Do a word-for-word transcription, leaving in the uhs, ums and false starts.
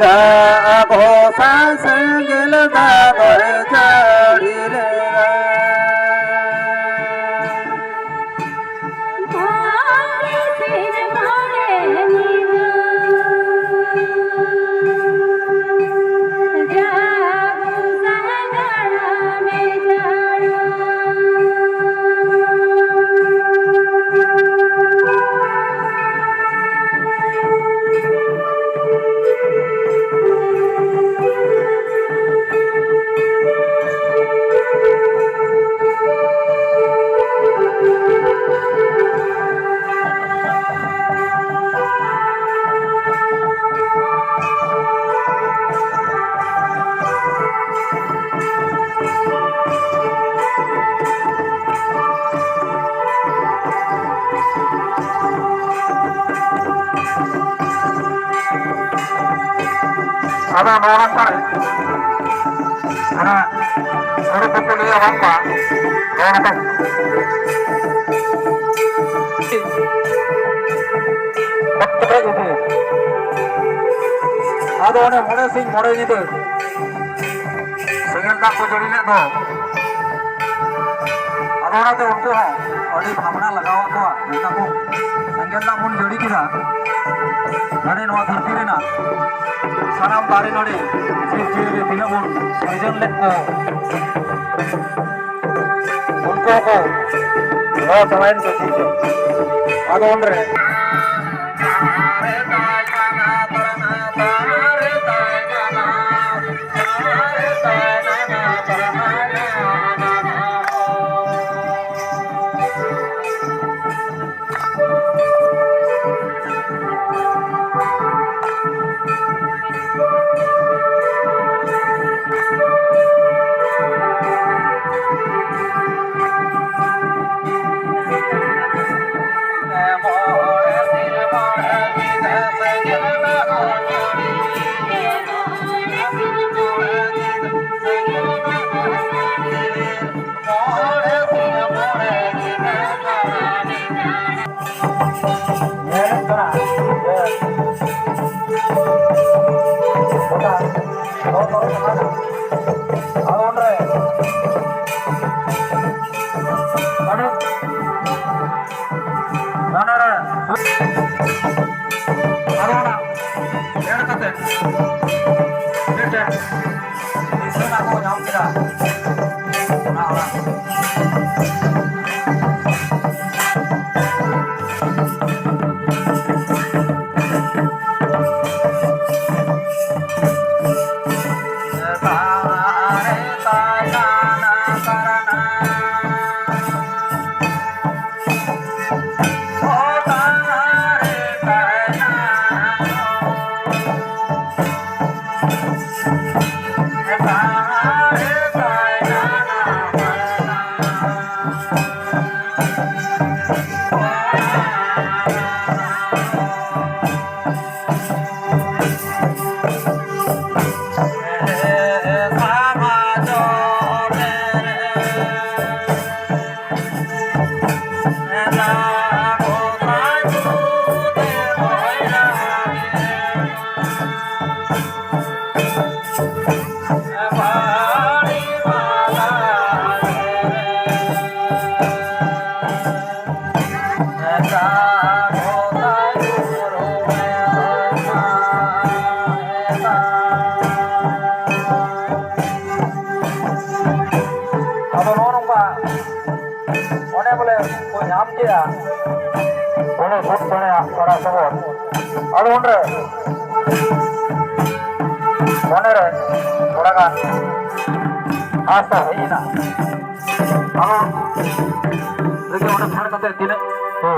ᱡᱟᱦᱟᱸ ᱜᱚᱸᱥᱟᱭ ᱥᱮᱸᱜᱮᱞ ᱫᱟᱜ ᱫᱚᱭ ᱡᱟᱹᱲᱤ ᱞᱮᱫᱟ᱾ ᱟᱫᱚ ᱱᱚᱣᱟ ᱠᱚᱨᱮ ᱚᱱᱟ ᱦᱩᱲᱩ ᱠᱚᱠᱚ ᱞᱟᱹᱭᱟ ᱵᱟᱝᱢᱟ ᱱᱚᱣᱟ ᱠᱚ ᱚᱛ ᱠᱚᱨᱮ ᱡᱩᱫᱤ ᱟᱫᱚ ᱚᱱᱮ ᱢᱚᱬᱮ ᱥᱤᱧ ᱢᱚᱬᱮ ᱧᱤᱫᱟᱹ ᱥᱮᱸᱜᱮᱞ ᱫᱟᱜ ᱠᱚ ᱡᱟᱹᱲᱤ ᱞᱮᱫ ᱫᱚ, ᱟᱫᱚ ᱚᱱᱟᱛᱮ ᱩᱱᱠᱩ ᱦᱚᱸ ᱟᱹᱰᱤ ᱵᱷᱟᱵᱽᱱᱟ ᱞᱟᱜᱟᱣᱟᱫ ᱠᱚᱣᱟ᱾ ᱢᱮᱱ ᱫᱟᱠᱚ, ᱥᱮᱸᱜᱮᱞ ᱫᱟᱜ ᱵᱚᱱ ᱡᱟᱹᱲᱤ ᱠᱮᱫᱟ, ᱦᱟᱱᱮ ᱱᱚᱣᱟ ᱫᱷᱟᱹᱨᱛᱤ ᱨᱮᱱᱟᱜ ᱥᱟᱱᱟᱢ ᱫᱟᱨᱮ ᱱᱟᱹᱲᱤ, ᱡᱤᱵᱽ ᱡᱤᱭᱟᱹᱞᱤ ᱛᱤᱱᱟᱹᱜ ᱵᱚᱱ ᱥᱤᱨᱡᱚᱱ ᱞᱮᱫ ᱠᱚ, ᱩᱱᱠᱩ ᱦᱚᱸᱠᱚ ᱱᱚᱣᱟ ᱪᱟᱵᱟᱭᱮᱱ ᱠᱚ ᱪᱮᱫ ᱪᱚ᱾ ᱟᱫᱚ ᱩᱱᱨᱮ ᱟᱫᱚ ᱚᱱᱟ ᱮᱰ ᱠᱟᱛᱮ ᱢᱤᱫᱴᱮᱱ ᱱᱤᱥᱟᱹᱱᱟ ᱠᱚ ᱧᱟᱢ ᱠᱮᱫᱟ᱾ ᱚᱱᱟ ᱚᱲᱟᱜ᱾ ᱟᱫᱚ ᱱᱚᱜᱼᱚ ᱱᱚᱝᱠᱟ ᱚᱱᱮ ᱵᱚᱞᱮ ᱠᱚ ᱧᱟᱢ ᱠᱮᱜᱼᱟ, ᱚᱸᱰᱮ ᱥᱩᱨ ᱪᱮᱬᱮᱭᱟᱜ ᱜᱚᱲᱟ ᱥᱚᱵᱚᱨ᱾ ᱟᱫᱚ ᱩᱱᱨᱮ ᱢᱚᱱᱮᱨᱮ ᱛᱷᱚᱲᱟ ᱜᱟᱱ ᱟᱥᱟ ᱦᱮᱡ ᱮᱱᱟ᱾ ᱟᱫᱚ ᱨᱮᱜᱮ ᱚᱸᱰᱮ ᱯᱷᱮᱰ ᱠᱟᱛᱮ ᱛᱤᱱᱟᱹᱜ ᱠᱚ